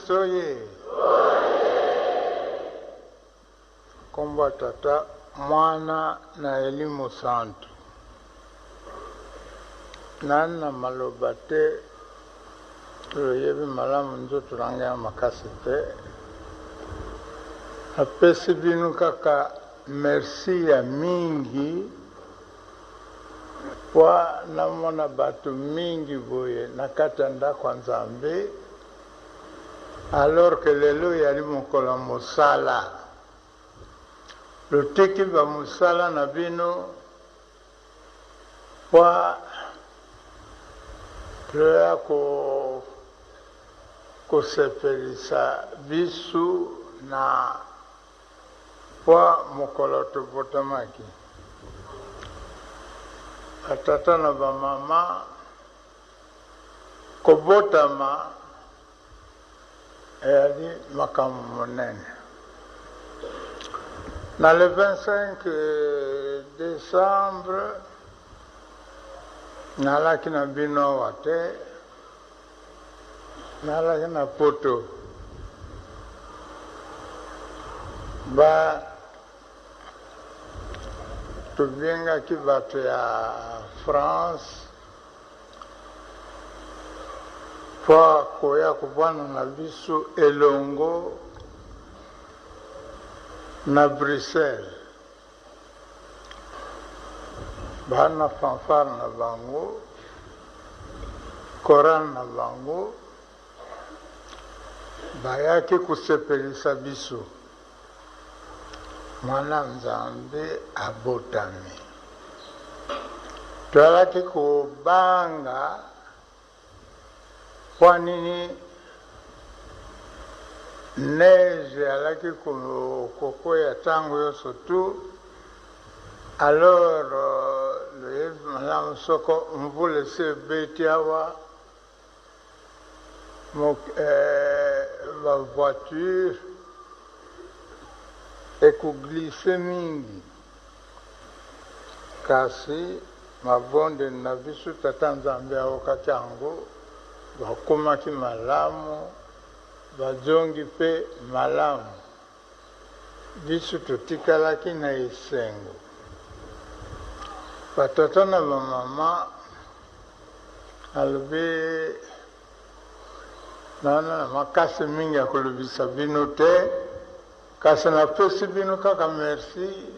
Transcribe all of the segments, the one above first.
Oye! Nkombo ya Tata, Mwana na Elimo Santu. Nani na maloba te, toyebi malamu nzoto na ngai ya makasi te. Napesi bino kaka merci ya mingi mpo namona bato mingi boye na kati ya ndako ya Nzambe. Alors que lelo eyali mokolo ya mosala, lotiki ba mosala na bino mpo toya ko kosepelisa bisu na mpo mokolo tobotamaki. Ba tata na ba mama Kobotama eyali makambo monene. Na le 25 decembre, nalaki na bino awa te, nalaki na poto. Ba tobengaki bato ya France Mpo akoya kovanda na biso elongo na Bruxelles. Ba na fanfare na bango, chorale na bango, bayaki kosepelisa biso. Mwana Nzambe abotami. Toyalaki kobanga mpo nini neige eyalaki kokweya ntango nyonso tu. Alors loyebi malamu soko mvula esi ebeti awa, Ba voiture eko glisser mingi kasi mabondeli na biso tata Nzambe ayokaki yango bakomaki malamu bazongi pe malamu biso totikalaki na esengo ba tata na ba mama Nalobi naza na makasi mingi ya kolobisa bino te, kasi napesi bino kaka merci,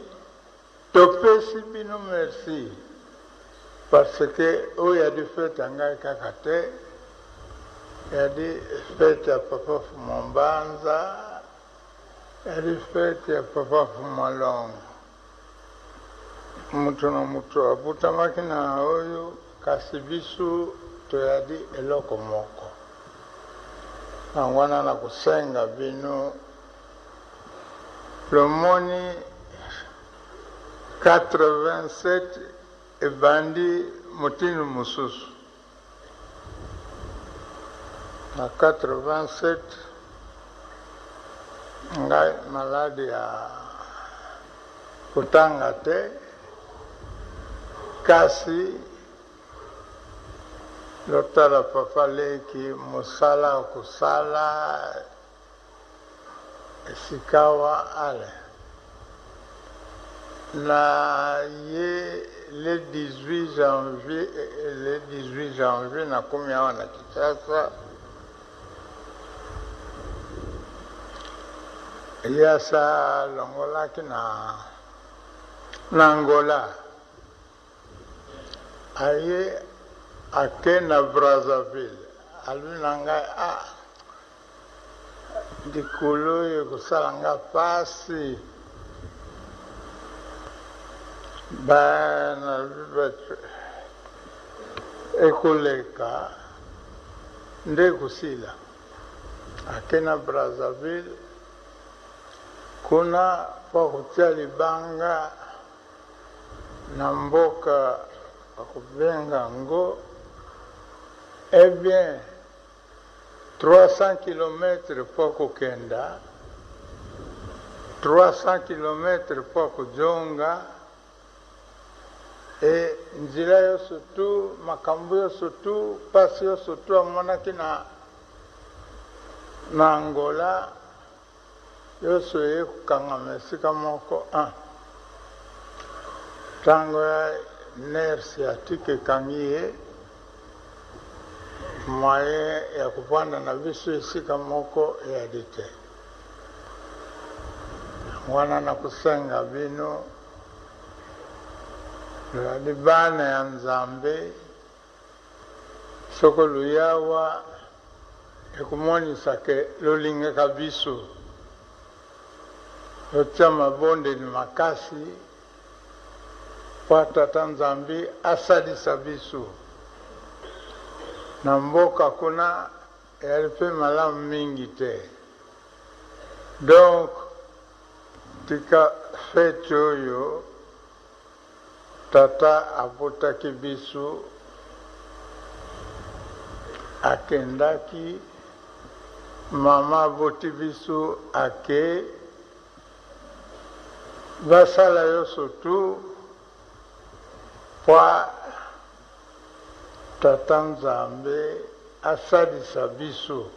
topesi bino merci parce que oyo yadi fete ya ngai kaka te, yadi fete ya papa Fuma Mbanza, yadi fete ya papa Fuma Longo. Moto na moto abotamaki na oyo, kasi biso toyali eloko moko. Yango wana nakosenga bino, lomoni 87 ebandi motindo mosusu. Na 87 ngai maladi ya kotanga te, kasi lotala papa leki mosala kosala Sikawa ale na ye le 18 janvier, le 18 janvier nakomi awa na Kinshasa, ye asa alongolaki na na Angola, aye ake na Brazzaville, alobi na ngai ah Likolo oyo ekosala nga pasi ba ekoleka nde ekosila. Ake na Brazzaville kuna po akotia libanga na mboka bakobenga yango eh bien 300 kilomètres mpo kokenda, 300 kilomètres mpo kozonga, et nzela yonso tout, makambo yonso tout, pasi yonso tout amonaki na Na Angola yonso eye kokangama esika moko ah Tango ya nerf sciatique ekangi ye moyen ya kovanda na biso esika moko eyali te. Yango wana nakosenga bino, tozali bana ya Nzambe, soko luyawa ekomonisa ke lolingaka biso, totia mabondeli makasi mpo Tata Nzambe asalisa biso. Na mboka kuna eyali mpe malamu mingi te. Donc tika feti oyo Tata abotaki biso, akendaki, mama aboti biso, ake, basala yonso tout mpo Tata Nzambe asalisa biso.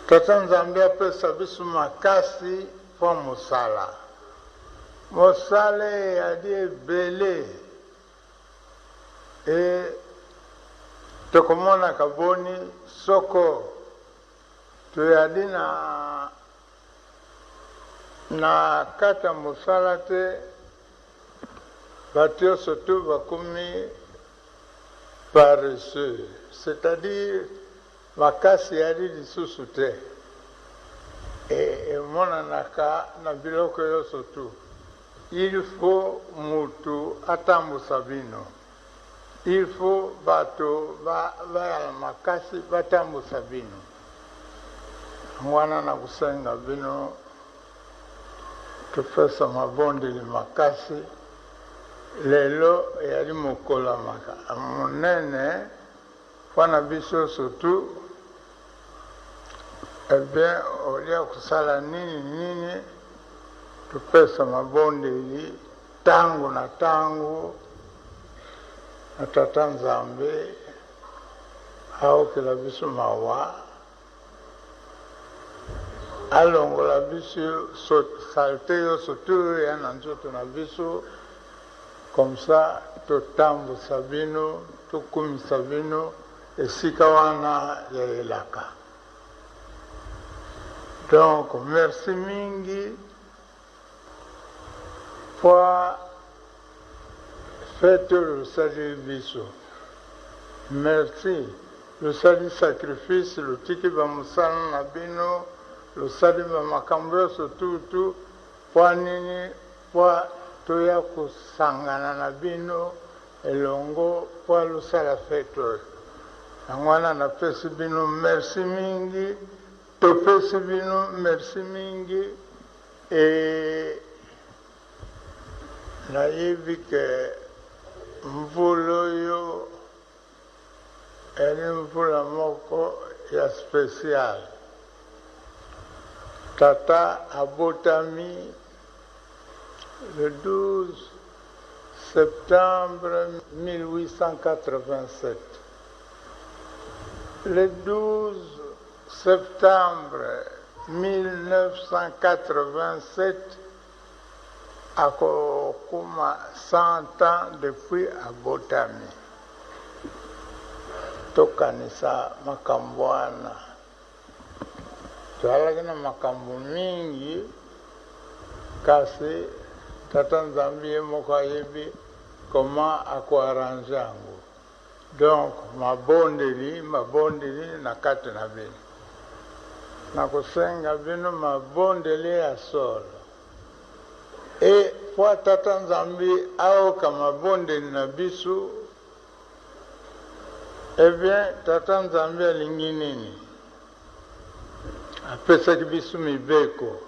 Tata Nzambe apesa biso makasi mpo mosala. Mosala eyali ebele e tokomonaka boni soko toyali na na kati ya mosala te, bato yonso tu bakomi paresseux, c'est-à-dire makasi eyali lisusu te. E emonanaka na biloko yonso tu. Il faut mutu atambusa bino. Il faut bato ba bayala makasi batambusa bino. Yango wana nakosenga bino topesa mabondeli makasi. Lelo eyali mokolo ya monene mpo na biso surtout. Eh bien, olia kosala nini nini, topesa mabondeli tango na tango na Tata Nzambe aokela biso mawa, alongola biso salite yonso tu ya na nzoto na biso, comme ça totambusa bino, tokumisa bino esika wana ya elaka. Donc merci mingi mpo fete oyo losali biso. Merci losali sacrifice, lotiki ba mosala na bino, losali ba makambo yonso tu tu mpo nini? Mpo toya kosangana na bino elongo mpo losala fete oyo. Yango wana napesi bino merci mingi, topesi bino merci mingi e nayebi ke mvula oyo ezali mvula moko ya special. Tata abotami le 12 septembre 1887. Le 12 septembre 1987 akokoma 100 ans depuis abotami. Tokanisa makambo wana. Tozalaki na makambo mingi, kasi Tata Nzambe ye moko ayebi comment ako arranger yango. Donc mabondeli, mabondeli na kati na bino. Nakosenga bino mabondeli ya solo. E mpo Tata Nzambe aoka mabondeli na biso, eh bien Tata Nzambe alingi nini? Apesaki biso mibeko.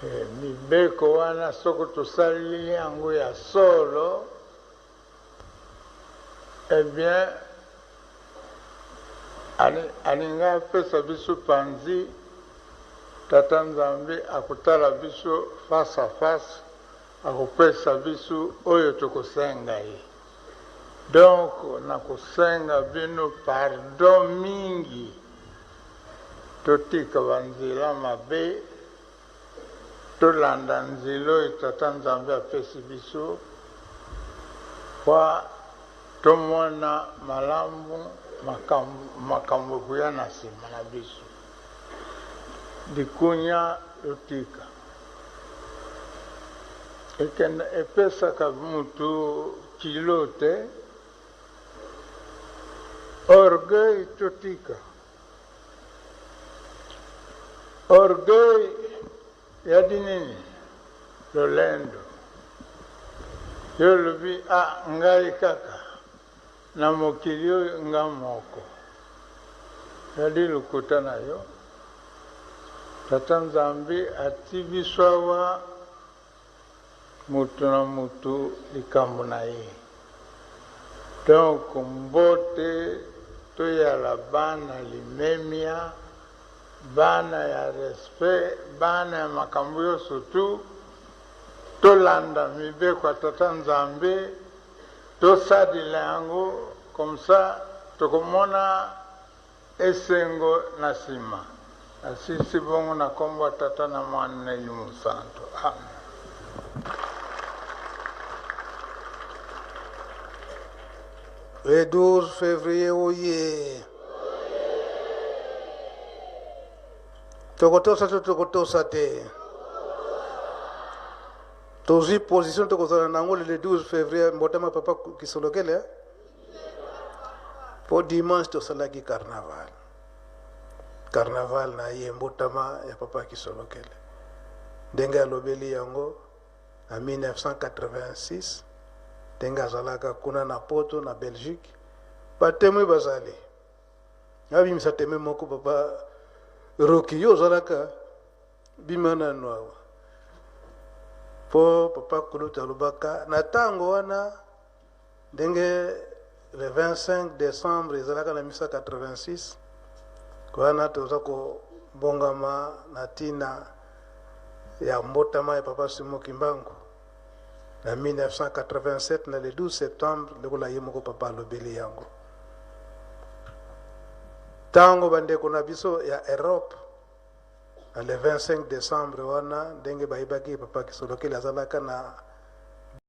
Eh, mibeko wana soko tosaleli yango ya solo, eh bien alingi apesa biso panzi, Tata Nzambe akotala biso face à face, akopesa biso oyo tokosenga ye. Donc nakosenga bino pardon mingi. Totika ba nzela mabe, tolanda nzela oyo Tata Nzambe apesi biso mpo tomona malamu makambo ekoya na nsima na biso. Likunya totika. Ekenda epesaka mutu kilo te. Orgueil totika. Orgueil yadi nini? Lolendo. Yo olobi ah ngai kaka na mokili oyo nga moko. Yadi lokuta na yo. Tata Nzambe ati biso awa Mutu na mutu likambo na ye. Donc mbote toyala bana limemia, bana ya respect, bana ya makambo yonso tout, tolanda mibeko ya tata Nzambe, tosadela yango comme ça tokomona Esengo na sima. Nasilisi bongo na kombo ya Tata na Mwana na Elimo Santu. Amen. Le 12 février oye. Tokotosa to tokotosa te. Tozwi position tokozala na yango le 12 février mbotama papa Kisolokele. Po dimanche tosalaki carnaval. Carnaval na ye mbotama ya papa Kisolokele. Ndenge alobeli yango na 1986 ndenge azalaka kuna na poto na Belgique ba temoin bazali. Abimisa temoin moko papa Rocky yo ozalaka bima nanu awa po papa kulutu alobaka na tango wana Ndenge le 25 decembre ezalaka na 1986, wana toza kobongama na tina ya mbotama ya Papa Simon Kimbangu na 1987 na le 12 septembre, lokola ye moko Papa alobeli yango. Tango bandeko na biso ya Europe na le 25 decembre wana, ndenge bayebaki Papa Kisolokele azalaka na